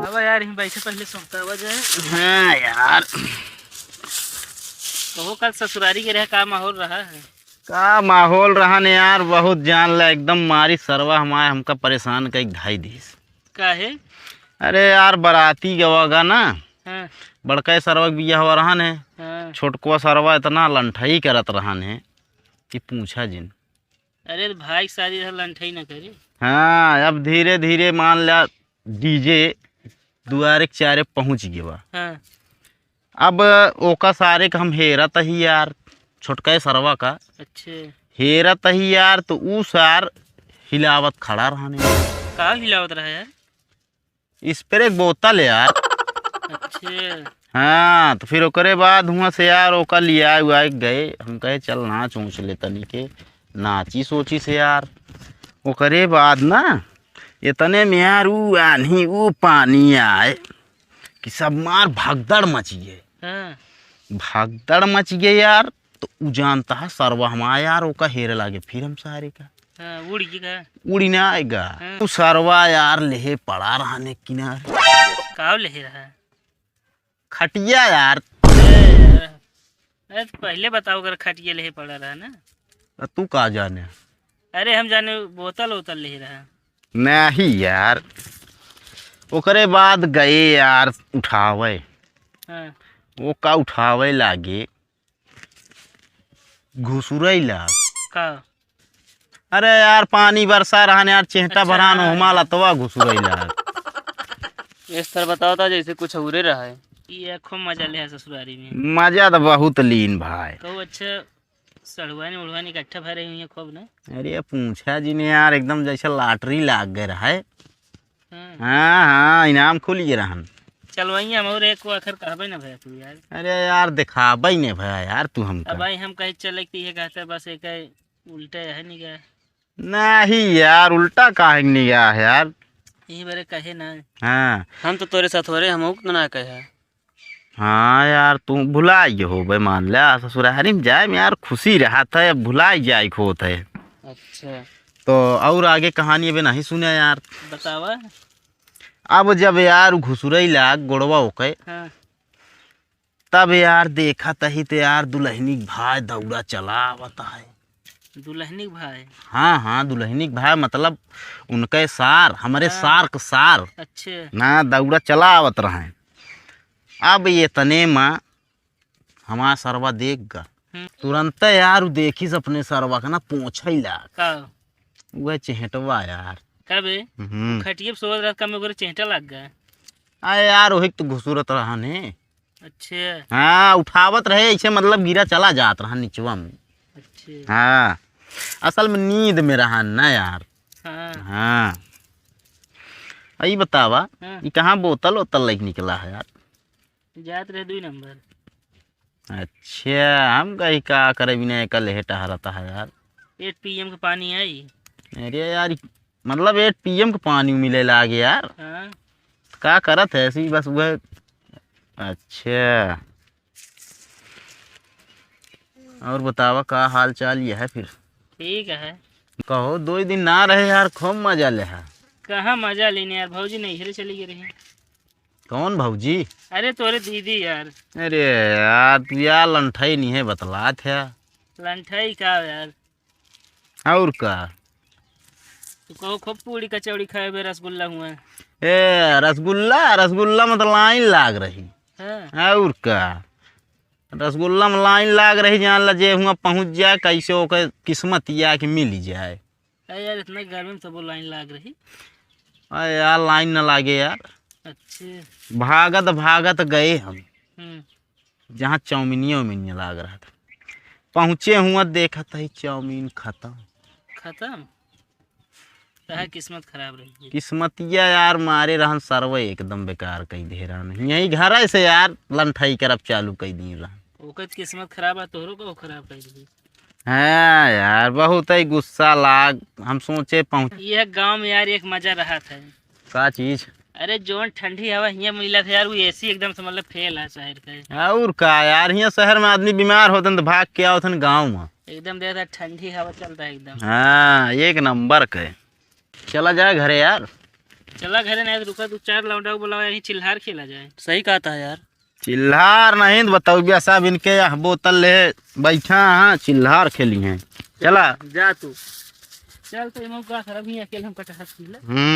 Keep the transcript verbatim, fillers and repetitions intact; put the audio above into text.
अब यार, यहीं बैठे, पहले सोता हुआ जाए। हाँ यार। कहो, कल ससुरारी के रहे, का माहौल रहा है? का माहौल रहा ने यार, बहुत जान ला, एकदम मारी सरवा हमारे, हमका परेशान कई धाई दीस। काहे? अरे यार, बराती गवा गा ना। हाँ। बड़का सरवा के बियाह हुआ रहन है। हाँ। छोटकुआ सरवा इतना लंठई करत रहन है कि पूछा जिन। अरे, तो भाई के शादी रहा, लंठई ना करे। हाँ, अब धीरे धीरे मान ला, डीजे दुआरे के चारे पहुँच गवा। हाँ। अब ओका सारे का हम हेरत ही यार, छोटका सरवा का। अच्छे। हेरत ही यार, तो ऊ सार हिलावत खड़ा रहने। का हिलावत रहा यार? स्प्रे के बोतल यार। अच्छे। हाँ, तो फिर ओकरे बाद हुआं से यार ओका लिया उआ के गए। हम कहे, "चल नाच ऊँच ले तनी के, नाची सोची से यार।" ओकरे बाद ना, इतने में यार ऊ आन्ही, ऊ पानी आए कि सब मार भगदड़ मची है। हाँ। भगदड़ मच गए यार, तो उ जानता है सरवा हमार यार, ओका हेरे लागे फिर हम सारे का। हाँ, उड़ गई का? उड़ी ना आएगा। हाँ। उ सरवा यार लेहे पड़ा रहने किनारे। का लेहे रहा? खटिया यार। अरे यार, अरे तो पहले बताओ, अगर खटिया लेहे पड़ा रहा ना। आ, तू का जाने? अरे हम जाने बोतल वोतल लेहे रहा। नहीं यार, ओकरे बाद गए यार उठावे। हाँ। वो का उठावे लागे, घुसुरई लाग। का? अरे यार, पानी बरसा रहन यार, चेहटा अच्छा, भरान हाँ। ओहमा लतवा घुसुरई लाग। इस तरह बताओ था जैसे कुछ औरे रहा है। ये खूब मजा ले है ससुरारी में। मजा तो बहुत लीन भाई। कहू अच्छा, सड़ुआनी उड़ुआनी इकट्ठा भरे हुई है खूब ना। अरे पूछा जिन यार, एकदम जैसे lottery लाग गए रहे। हाँ। हाँ, हाँ, इनाम खुल गए रहन। चल वही हम और एक को आखिर कहबे ना भैया तू यार। अरे यार, दिखाबे ने भैया यार तू हमका। अब भाई हम कहे चले कि ये कहते बस एक है, उल्टा है नहीं क्या? नहीं यार, उल्टा काहे के निगाह है यार? यही बारे कहे ना। हाँ। हम तो तोरे साथ हो रहे, हम उतना ना कहे। हाँ यार, तू भुला गए होबे, मान ले, ससुरारी में जाए में यार खुशी रहत है, अब भुला जाए के होत है। अच्छा। तो और आगे कहानी अबे नहीं सुने यार। बतावा। अब जब यार घुसुरई लाग गोड़वा ओके, हाँ। तब यार देखत ही तो यार दुल्हनी के भाई दौड़ा चला आवत है। दुल्हनी के भाई? हाँ, हाँ, दुल्हनी के भाई मतलब उनके सार, हमरे हाँ। सार के सार। अच्छे। ना दौड़ा चला आवत रहे। अब इतने में हमार सरवा देख गा। हम्म। तुरंते यार उ देखिस अपने सरवा के ना पोंछे लाग। का? उहे चेहटवा यार। का बे? हम्म। खटिया पे सोवत रहत का में ओकरे चेहटा लाग गा? अरे यार, वही तो घुसुरत रहन है। अच्छे। हाँ, उठावत रहे ऐसे, मतलब गिरा चला जात रहन निचवा में। अच्छे। हाँ, असल में नींद में रहन ना यार। हाँ। हाँ। आ, ई बतावा, हाँ। ई कहाँ बोतल ओतल लेके निकला है यार? जात रहे दुई नंबर। अच्छा, हम कही का करे बिना एका लेहे टहरता है यार। एट पी एम के पानी आई। अरे यार, ई मतलब एट पी एम के पानी मिले लागे यार। हाँ। का करत है ऐसी बस वह। अच्छा, और बतावा का हाल चाल ये है फिर? ठीक है। कहो, दो ही दिन ना रहे यार, खूब मजा ले है। कहाँ मजा लेने यार, भौजी नैहरे चली गई रही। कौन भौजी? अरे तोरे दीदी यार। अरे यार, तू यार लंठई नहीं है बतलात है। लंठई का यार? और का? तू कहो खूब पूड़ी कचौड़ी खाए बे, रसगुल्ला हुआ। ए, रसगुल्ला, रसगुल्ला में तो लाइन लाग रही। हाँ। और का? रसगुल्ला में लाइन लाग रही, जान ला जे हुआ पहुँच जाए, कैसे ओकर किस्मत या कि मिल जाए। अरे यार, इतना गर्मी में तबो लाइन लाग रही। अरे यार, लाइन न लागे यार। अच्छे। भागत भागत गए हम, हम्म। जहाँ चाउमीनिया उमीनिया लाग रहा था, पहुँचे हुआ देखत है चाउमीन खत्म। खत्म? कहा किस्मत खराब रही। किस्मतिया यार मारे रहन सरवे एकदम बेकार कई दे रहन। यही घर से यार लंठई करब चालू कई दी रहन। ओकर किस्मत खराब है, तोहरो को खराब कर दी। हाँ यार, बहुत ही गुस्सा लाग। हम सोचे पहुँच ये गांव में यार एक मजा रहा था। का चीज? अरे जौन ठंडी हवा हियाँ मिलत है यार, वो ए सी एकदम से मतलब फेल है शहर के। और का यार, हियाँ शहर में आदमी बीमार होतन तो भाग के आवतन गाँव में। एकदम देखा ठंडी हवा चलता है एकदम। हाँ, एक नंबर के। चला जाए घरे यार। चला घरे, नहीं तो रुका, दो चार लौंडा को बुलावा, यहीं चिल्हार खेला जाए। सही कहता है यार। चिल्हार नहीं तो बताओ भैया साहब, इनके यहाँ बोतल ले बैठा, हाँ चिल्हार खेली हैं। चला। जा तू। चल तो इमो का खराब ही अकेले हम कटहर खा ले। हम्म।